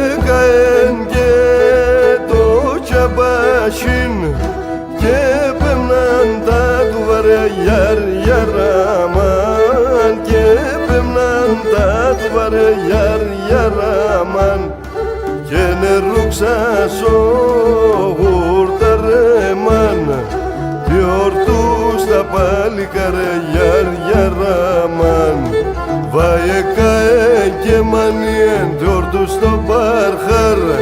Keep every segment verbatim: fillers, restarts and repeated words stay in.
Εκαέν και το τσαμπάσιν κι επέμ'ναν τα τουβάρια, γιαρ, γιαρ, αμάν, κι επέμ'ναν τα τουβάρια, γιαρ, γιαρ, αμάν. Κι ενερρούξαν σο γουρταρέμαν, κι ορτούς τα παλικάρια, γιαρ, γιαρ, αμάν. Βαεκαέν και μανίεν, κι ορτούς το παρχάρ',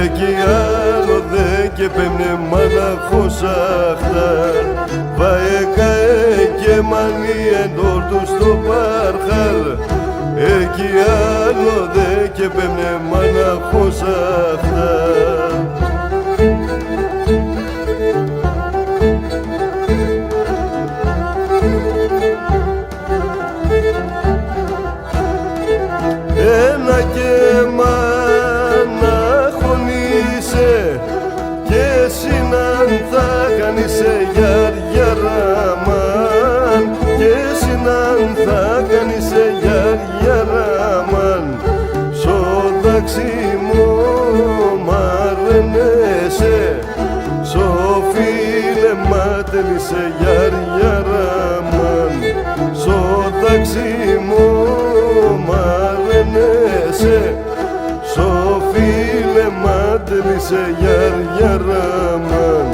εκεί άλλο δέν' 'κ' επέμ'νεν μάναχος αχτάρ'. Βαεκαέν και μανίεν, κι ορτούς το παρχάρ', εκεί άλλο δέν' 'κ' επέμ'νεν μάναχος αχτάρ'. Ένα και μάναχον είσαι, κι εσύ ναν θα κάνεις, γιαρ, γιαρ, αμάν, κι εσύ ναν θα κάνεις, γιαρ, γιαρ, αμάν. Σο δάξιμο μ' αρένεσαι, σο φίλεμ' ατέλεισαι, γιαρ, γιαρ, αμάν. Σο δάξιμο μ' αρένεσαι, σο φίλεμ' ατέλεισαι, γιαρ, γιαρ, αμάν.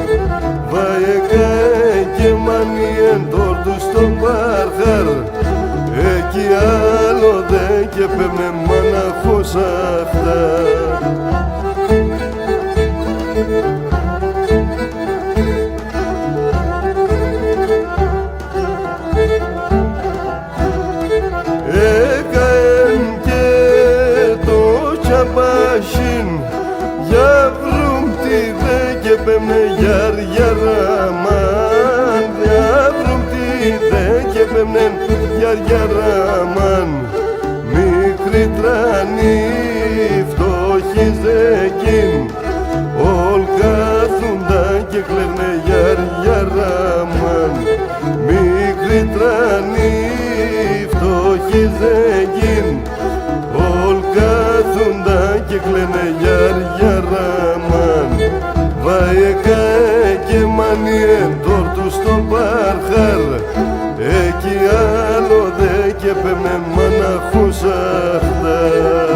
Βαεκαέν και μανίεν, κι ορτούς το παρχάρ', εκεί άλλο δέν' 'κ' επέμ'νεν μάναχος αχτάρ'. Εκαέν και το τσαμπάσιν, για βρούμ' τι δέν' 'κ' επέμ'νεν, γιαρ, γιαρ, αμάν, για βρούμ' τι δέν' 'κ' επέμ'νεν, γιαρ, γιαρ, αμάν. Μικρή τρανή, φτωχή ζέγκην, όλ' κάθουνταν και κλαίγ'νε, γιαρ, γιαρ, αμάν. Μικρή τρανή, φτωχή ζέγκην, όλ' κάθουνταν και κλαίγ'νε, γιαρ, γιαρ, αμάν. Βαεκαέν και μανίεν, κι ορτούς το παρχάρ', εκεί άλλο δέν' 'κ' επέμ'νεν μάναχος αχτάρ'.